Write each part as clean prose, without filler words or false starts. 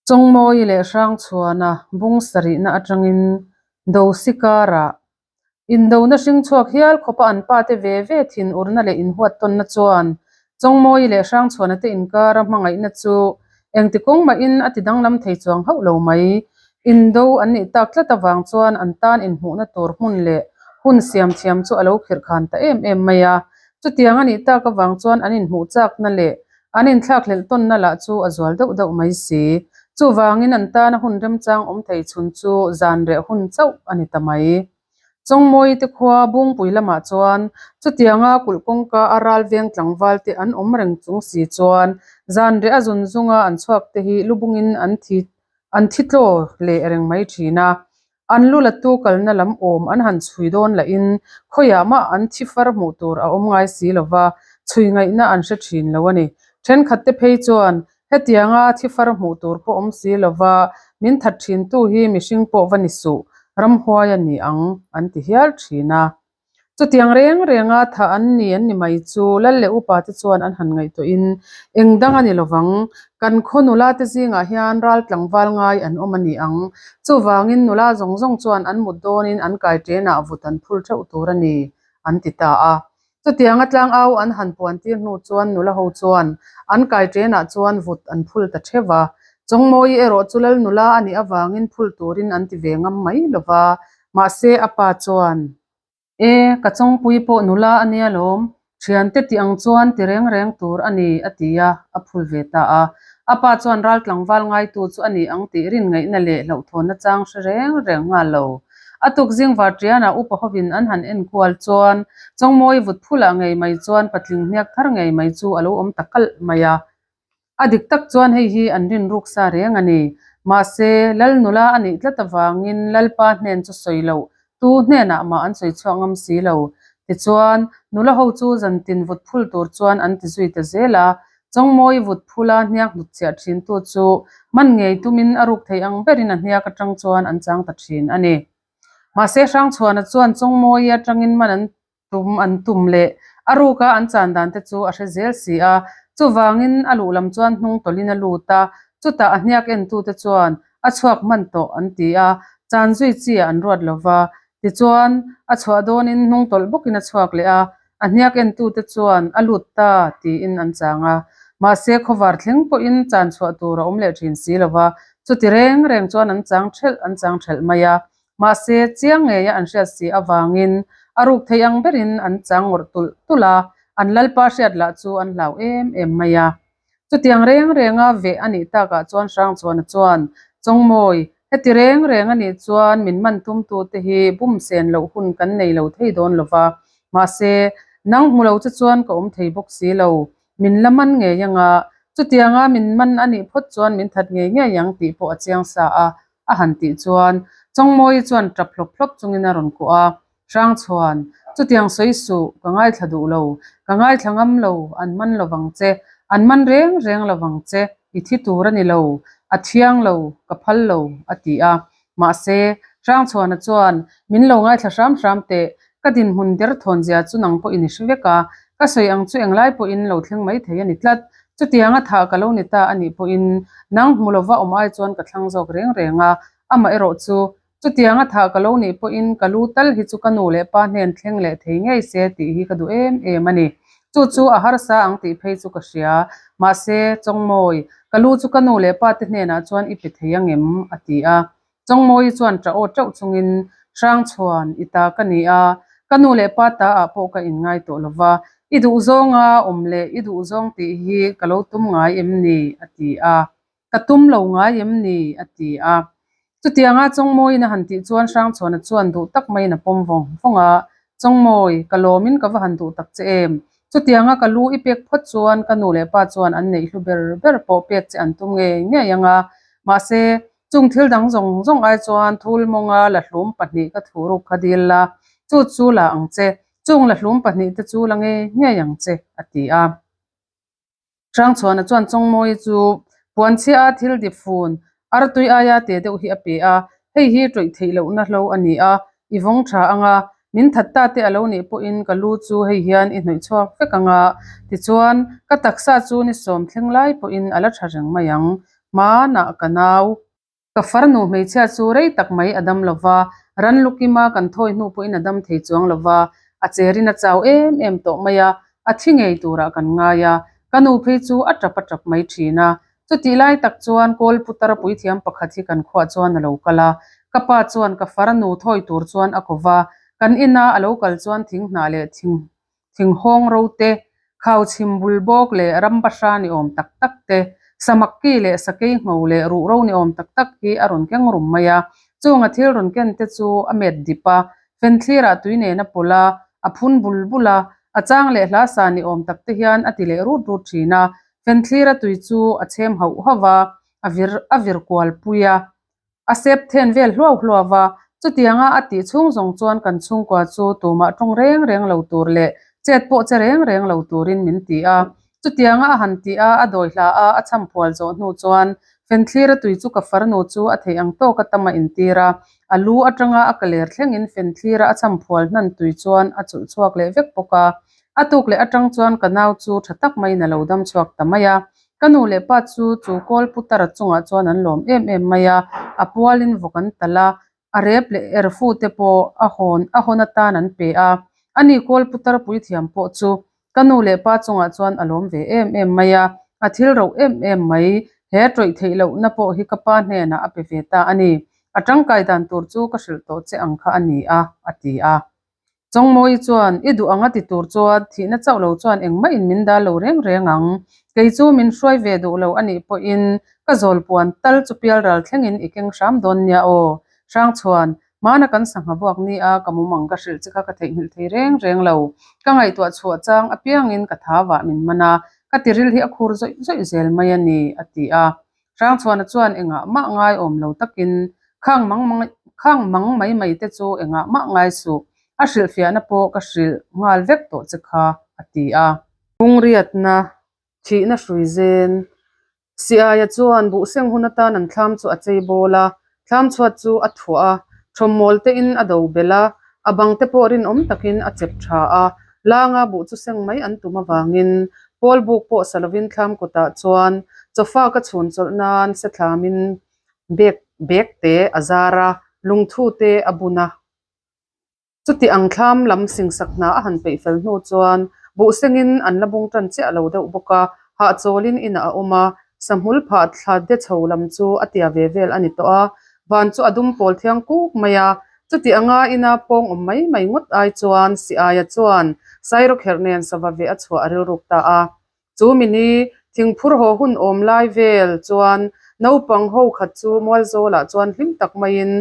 Chawngmawi leh Hrangchhuana bung sarihna atangin Dosi karah indona hring chhuak hial khawpa an pate ve ve thin urna leh inhuattawnna chuan Chawngmawi leh Hrangchhuana te inkara hmangaihna chu engti kawng mahin a ti danglam thei chuang hauh lo mai. Indo an nih tak tlat avang chuan an tan inhmuhna tur hmun leh hun siam thiam chu a lo khirhkhan ta em em mai a. Chutiang a nih tak avang chuan an inhmuh chakna leh An inthlakhlelh tawnna lah chu a zual deuh deuh mai si. Chuvangin an tana hun remchang awm thei chhun chu zan reh hun chauh a ni ta mai. Chawngmawi te khua Bungpui lamah chuan chutianga kulh kawngka a ral veng tlangval te an awm reng chung si chuan zan reh a zun zunga an chhuak te hi lubungin an thi an thi tlaw leh reng mai thin a. An lu latu kalna lam awm an han chhui dawn lahin khawiah mah an thi far hmuh tur a awm ngai si lova, chhui ngaihna an hre thin lo a ni. Thenkhat te phei chuan hetianga thi far hmuh tur pawh awm si lova min that thintu hi mihring pawh va ni suh, ramhuai a ni ang an ti hial thin a. Chutiang reng renga thah an ni an ni mai chu Lal leh upa te chuan an han ngaihtuahin eng dang a ni lovang, kan khaw nula te zingah hian ral tlangval ngai an awm a ni ang. Chuvangin nula zawng zawng chuan an mut dawnin an kai ṭenah vut an phul ṭheuh tur a ni, an ti ta a. Chutianga tlangau an han puan tir hnu chuan nula ho chuan an kai ṭenah chuan vut an phul ta ṭheuh va. Chawngmawii erawh chu Lal nula a nih avangin phul turin an ti ve ngam mai lova. Mahse a pa chuan, E, ka chawngpui pawh nula a nia lawm, thiante tih ang chuan ti reng reng tur a ni, a ti a, a phul ve ta a. A pa chuan ral tlangval ngaitu chu a ni ang tih rin ngaihna leh hlauhthawnna chang hre reng reng nghal lo. A tuk zing varṭianah upa hovin an han en kual chuan Chawngmawi vut phulah ngei mai chuan patling hniak thar ngei mai chu a lo awm ta kalh mai a. A dik tak chuan hei hi an rin ruk sa reng a ni. Mahse, Lal nula a nih tlat avangin Lalpa hnen chu sawi loh, tu hnenah mah an sawi chhuak ngam si lo. Tichuan, nula ho chu zantin vut phul tur chuan an ti zui ta zel a. Chawngmawi vut phula hniak hnut chiah thintu chu man ngei tumin a ruk thei ang berin a hniak atang chuan an chang ta thin a ni. Mahse, Hrangchhuana chuan Chawngmawi atangin man an Tum an tum leh a ruka an chan dan te chu a hre zel si a, chuvangin a luh lam chuan hnung tawlhin a lut a, chutah a hniak entute chuan a chhuak hman tawh an ti a, chan zui chi ah an ruat lo va, tichuan a chhuah dawnin hnung tawlh bawkin a chhuak leh a, a hniak entute chuan a lut ta tiin an chang a, mahse khawvar thleng pawhin chan chhuah tur a awm leh thin si lo va, chuti reng reng chuan an chang thelh an chang thelh mai a. Mahse, chiang ngeia an hriat si avangin a ruk thei ang berin an chang ngawrh tulh tulh a, an lalpa hriat lah chu an hlau em em mai a. Chutiang reng renga veh a nih takah chuan Hrangchhuana chuan, Chawngmawi, heti reng reng a nih chuan min man tumtute hi bum sen loh hun kan nei lo thei dawn lo va, mahse, nang hmu lo che chuan ka awm thei bawk si lo, min la man ngei anga, chutianga min man a nih phawt chuan min that ngei ngei ang tih pawh a chiang sa a, A han tih chuan Chawngmawii chuan tap hlawp hlawp chungin a rawn kuah a, Hrangchhuan, chutiang sawi suh, ka ngaithla duh lo, ka ngaithla ngam lo, an man lo vang che, an man reng reng lo vang che, i thi tur a ni lo, a thiang lo, ka phal lo, a ti a. Mahse, Hrangchhuana chuan, Min lo ngaithla hram hram teh, ka dinhmun derthawn zia chu nang pawhin i hre vek a, ka sawi ang chu englai pawhin lo thleng mai thei a ni tlat, Chutianga thah ka lo ni ta a nih pawhin nang hmu lova awm ai chuan ka thlang zawk reng reng a, amah erawh chu chutianga thah ka lo nih pawhin ka lu tal hi chu ka nu leh pa hnen thleng leh thei ngei se tih hi ka duh em em a ni. Chu chu a harsa ang tih phei chu ka hria. Mahse, Chawngmawi, ka lu chu ka nu leh pa te hnenah chuan i pe thei angem? a ti a. Chawngmawi chuan ṭah aw ṭeuh chungin, Hrangchhuan, i ta ka ni a, ka nu leh pa ta ah pawh ka inngai tawh lo va, i duh zawnga awm leh i duh zawng tih hi ka lo tum ngai em ni? a ti a. Ka tum lo ngai em ni? a ti a. Chutianga Chawngmawiin a han tih chuan Hrangchhuana chuan duh tak maiin a pawm vawng vawng a, Chawngmawi, ka lawmin ka va han duh tak che em? Chutianga ka lu i pek phawt chuan ka nu leh pa chuan an neih hlu ber ber pawh pek che an tum ngei ngei ang a, mahse, Chung thil dang zawng zawng ai chuan thul mawnga lahlum pahnih ka thu ruk kha dil la, chu chu la ang che, chung lahlum pahnih te chu la ngei ngei ang che, a ti a. Hrangchhuana chuan Chawngmawi chu puanchhia a thil dip fun artui aia te deuh hi a pe a, hei hi tawih theih lohna hlo a ni a, i vawng tha ang a, min that ta te a lo nih pawhin ka lu chu hei hian i hnawih chhuak vek ang a, tichuan ka taksa chu ni sawm thleng lai pawhin a la tha reng mai ang. Hmanah ka nau. Ka farnu hmeichhia chu rei tak mai a dam lo va, ran lukima kan thawi hnu pawhin a dam thei chuang lo va, a cherin a chau em em tawh mai a, a thi ngei turah kan ngai a, ka nu phei chu a tap a tap mai thin a. Chutih lai tak chuan kawl putar puithiam pakhat hi kan khuah chuan a lo kal a, ka pa chuan ka farnu thawi tur chuan a ko va, kan ina a lo kal chuan thinghnah leh thing thinghawng ro te, khau chhim bul bawk leh ram bahra ni awm tak tak te, samak ki leh sakei ngho leh ruh ro ni awm tak tak hi a rawn keng rum mai a. Chunga thil rawn ken te chu a met dip a, fenthlirah tui nen a pawlh a, a phun bul bul a, a chang leh hla sa ni awm tak te hian a ti leh rut rut thin a. Fenthlira tui chu a chhem hauh hauh a, a vir a vir kual pui a. A sep then vel hluau hluau a, chutianga a tih chhung zawng chuan kan chhungkua chu tumah tawng reng reng lo tur leh chet pawh che reng reng lo turin min ti a. Chutianga a han ti a, a dawi hla a, a cham phual zawh hnu chuan Fenthlira tui chu ka farnu chu a theih ang tawka tam a intir a, a lu atanga a ka ler thlengin Fenthlira a cham phual hnan tui chuan a chulh chhuak leh vek bawk a. A tuk leh atang chuan ka nau chu tha tak maiin a lo dam chhuak ta mai a. Ka nu leh pa chu chu kawl putara chungah chuan an lawm em em mai a, a pualin vawk an talh a, a rep leh erfu te pawh a hawn a hawn atan an pe a. Ani kawl putar puithiam pawh chu ka nu leh pa chungah chuan a lawm ve em em mai a, a thil roh em em mai. He tawih theih lohna pawh hi ka pa hnenah a pe ve ta a ni. A tangkai dan tur chu ka hrilh tawh che ang kha a ni a, a ti a. Chawngmawi chuan, I duh ang a ti tur chuan thihna chauh lo chuan engmah in min dal lo reng reng ang. Kei chu min hruai ve duh lo a nih pawhin ka zawlpuan tal chu pialral thlengin i keng hram dawn nia aw. Hrangchhuan, hmana kan sangha vuak ni a ka mumang ka hrilh che kha ka theihnghilh thei reng reng lo. Ka ngaihtuah chhuah chang apiangin ka thau ah min man a, ka tiril hi a khur zawih zawih zel mai a ni, a ti a. Hrangchhuana chuan engah mah ngai awm lo takin khang mang mang khang mang mai mai te chu engah mah ngai suh, a hrilhfiahna pawh ka hrilh nghal vek tawh che kha, a ti a. Kungriatna, thihna hrui zen. Siaia chuan buhseng hun atan an thlam chu a chei bawl a, thlam chhuat chu a thuah a, thawmmawl te in a do belh a, a bang te pawh rinawm takin a chep tha a, langa buh chu seng mai an tum avangin Pawl buk pawh sa lovin thlam kutah chuan chawfa ka chhun chawlh nan se thlamin bek bek te a zar a, lungthu te a bun a. Chuti ang thlam lam singsak hna a han peih fel hnu chuan buh sengin an la bung tan chiah lo deuh bawk a, hahchawlin inah a awm a, sahmul phah thla de chho lam chu a tia ve vel a ni tawh a, van chu a dum pawl thiang kuk mai a, Chuti anga ina pawng awm mai mai ngawt ai chuan Siaia chuan Sairawkherh nen sava ve a chhuah a rilruk ta a. Chu mini thingphur haw hun awm lai vel chuan naupang ho khat chu Mualzawlah chuan hlim tak maiin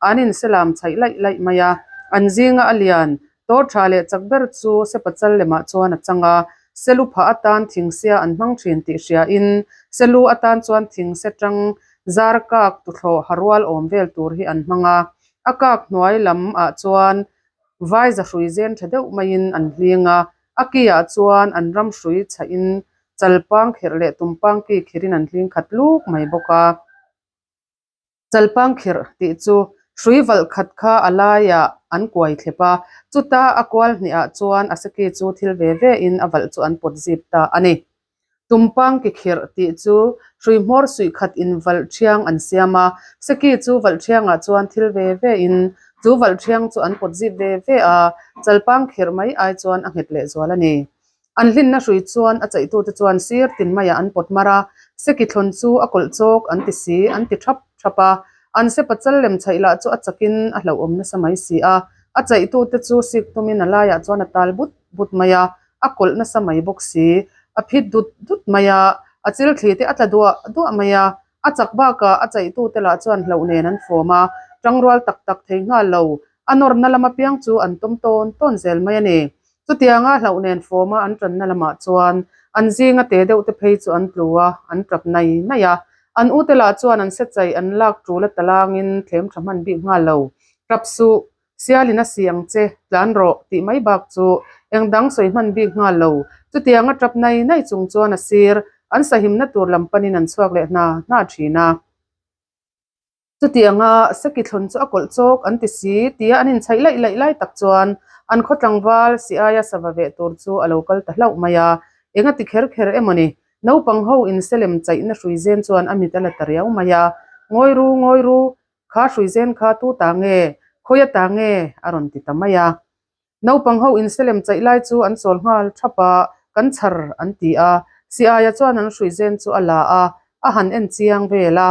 an inselam chhaih laih laih mai a. An zinga a lian tawr tha leh chak ber chu Sepachal lemah chuan a chang a. Selu phah atan thingsia an hmang thin tih hriain Selu atan chuan thingse tang Zar kak tuthlawh ha rual awm vel tur hi an hmang a, a kak hnuai lam ah chuan vai zahrui zen tha deuh maiin an hling a, a ki ah chuan an ram hrui chhah in chalpang khirh leh tumpang ki khirh in an hling khat luk mai bawk a. Chalpang khirh tih chu hrui valh khat kha a laiah an kuai thlep a, chuta a kual hnih ah chuan a seki chu thil ve ve in a valh chu an pawt zip ta a ni. Tumpang ki khirh tih chu hrui hmawr suih khat in valh thiang an siam a, seki chu valh thiangah chuan thil ve ve in chu valh thiang chu an pawt zip ve ve a, chalpang khirh mai ai chuan a nghet leh zual a ni. An hlinna hrui chuan a chaihtute chuan sir tin maiah an pawt mar a, seki thlawn chu a kawlh chawk an ti si an ti thap thap a, an sepa chal lem chhaih lah chu a chakin a hlauhawm nasa mai si a, a chaihtute chu sik tumin a laiah chuan a tal but but mai a, a kawlh nasa mai bawk si, a phit dut dut mai a, a chil thli te a tla duah duah mai a, a chak bakah a chaihtute lah chuan hlauh nen an fawm a, tangrual tak tak thei nghal lo, a nawrna lam apiang chu an tawm tawn tawn zel mai a ni. Chutianga hlauh nen fawma an tanna lamah chuan an zinga te deuh te phei chu an tlu a, an tap nai nai a, an ute lah chuan an se chaih an lak tul a talangin thlem tha hman bik nghal lo, tap suh, Sialin a si ang che, tlan rawh, tih mai bak chu eng dang sawi hman bik nghal lo. Chutiang a tap nai nai chung chuan a sir, an sahimna tur lam panin an chhuak leh hna hna thin a. Chutianga seki thlawn chu a kawlh chawk an ti si, tia an inchhaih laih laih lai tak chuan an khaw tlangval si aia sava veh tur chu a lo kal ta hlauh mai a. Eng a ti kher kher emaw ni? Naupang ho inselem chaihna hruizen chuan a mit a la ta riau mai a, Ngawi ru, ngawi ru, kha hruizen kha tu ta nge, khawi ata nge? a rawn ti ta mai a. Naupang ho inselem chaih lai chu an chawl nghal thap a, Kan chhar an ti a. Siaia chuan an hruizen chu a la a, a han en chiang vel a,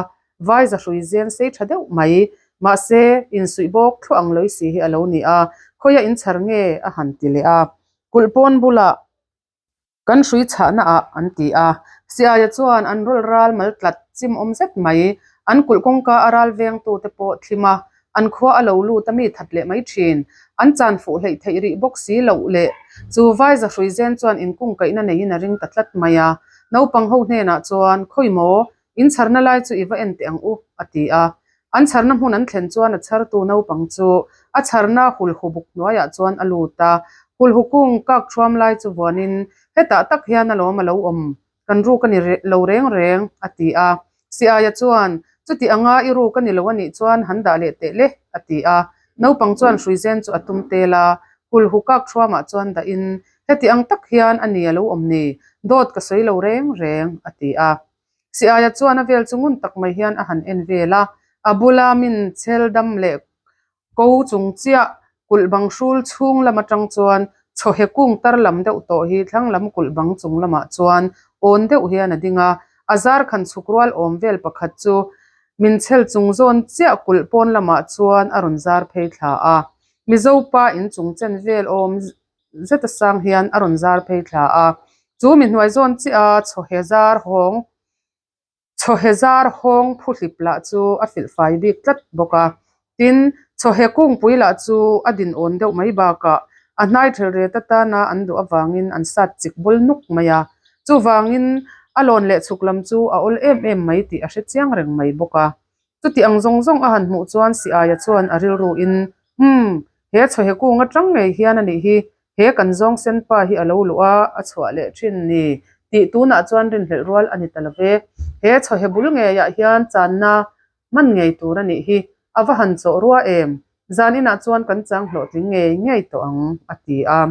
Vaiza hruizen sei tha deuh mai, mahse insuih bawk thluah ang lawisi hi a lo ni a, Khawia inchhar nge? a han ti leh a. Kulh pawn bulah Kan hrui chhahna ah an ti a. Siaia chuan an rawl ral mal tlat chim awm zet mai. An kulh kawngka a ral vengtu te pawh thlim a, an khua a lo lut a mi that leh mai thin. An chan fuh hleih theih rih bawk si loh leh chu Vaiza hrui zen chuan inkungkaihna neiin a ring ta tlat mai a. Naupang ho hnenah chuan, Khawi maw, in chharna lai chu i va en teh ang u, a ti a. An chharna hmun an thlen chuan a chhartu naupang chu a chharna hulhu buk hnuaiah chuan a lut a, hulhu kung kak thuam lai chu vuanin, Hetah tak hian alawm a lo awm, kan ruk a ni lo reng reng, a ti a. Siaia chuan, Chuti anga i ruk a ni lo a nih chuan han dah leh teh le, a ti a. Naupang chuan hruizen chu a tum tel a, hulhu kak thuamah chuan dahin, Heti ang tak hian a ni a lo awm ni, dawt ka sawi lo reng reng, a ti a. Siaia chuan a vel chu ngun tak mai hian a han en vel a, a bula min chel dam leh ko chung chiah kulh bang hrul chhung lam atang chuan chawhe kung tar lam deuh tawh hi thlang lam kulh bang chung lamah chuan awn deuh hian a ding a, a zar khan chhuk rual awm vel pakhat chu min chel chung zawn chiah kulh pawn lamah chuan a rawn zar phei thla a, Mizo pa inchung chen vel awm zeta sang hian a rawn zar phei thla a, chu mi hnuai zawn chiah a chawhe zar hawng chawhe zar hawng phuhlip lah chu a filh fai bik tlat bawk a, tin chawhe kungpui lah chu a din awn deuh mai bakah a hnai thelh ret atana an duh avangin an sat chik bul nuk mai a, chuvangin a lawn leh chhuk lam chu a awl em em mai tih a hre chiang reng mai bawk a. Chuti ang zawng zawng a han hmuh chuan Siaia chuan a rilruin, Umm, he chawhe kung atang ngei hian a nih hi, he kan zawng sen pa hi a lo luh a, a chhuah leh thin ni tih tunah chuan rinhlelh rual a ni ta lo ve. He chawhe bul ngeiah hian channa hman ngei tur a nih hi, a va han chawh rua em? Zaninah chuan kan chang hlawhtling ngei ngei tawh ang, a ti a.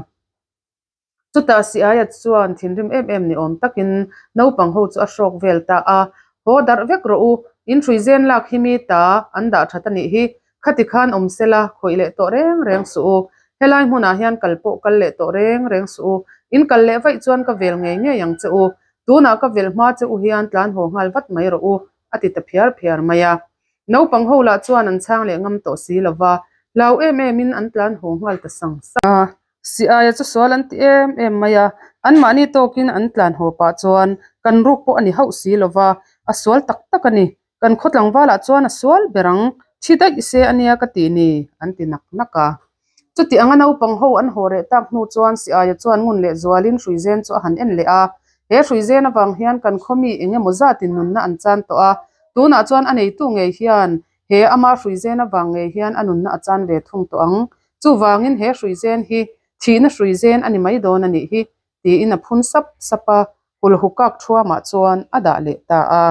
Chutah Siaia chuan thinrim em em ni awm takin naupang ho chu a hrawk vel ta a, Haw darh vek rawh u, in hrui zen lak hi mi ta an dah that a nih hi, khati khan awm sela khawih leh tawh reng reng suh u, helai hmunah hian kal pawh kal leh tawh reng reng suh u, in kal leh vaih chuan ka vel ngei ngei ang che u, tunah ka vel hma che u hian tlan haw nghal vat mai rawh u, a ti ta phiar phiar mai a. Naupang ho lah chuan an chhang leh ngam tawh si lova, hlau em emin an tlan haw nghal ta sang sang a. Siaia chu sual an ti em em mai a, anmahni tawkin an tlan haw pah chuan kan ruk pawh a ni hauh si lova, a sual tak tak a ni. Kan khaw tlangvalah chuan a sual ber ang, thi daih se a nia ka tih ni, an ti nak nak a. Chuti anga naupang ho an haw reh tak hnu chuan Siaia chuan ngun leh zualin Hruizen chu a han en leh a, he Hruizen avang hian kan khaw mi eng emaw zatin nunna an chan tawh a, tunah chuan a neitu ngei hian he ama Hruizen avang ngei hian a nunna a chan ve thung tawh ang. Chuvangin he hruizen hi thihna hruizen a ni mai dawn a nih hi, tiin a phun sap sap a, hulhu kak thuamah chuan a dah leh ta a.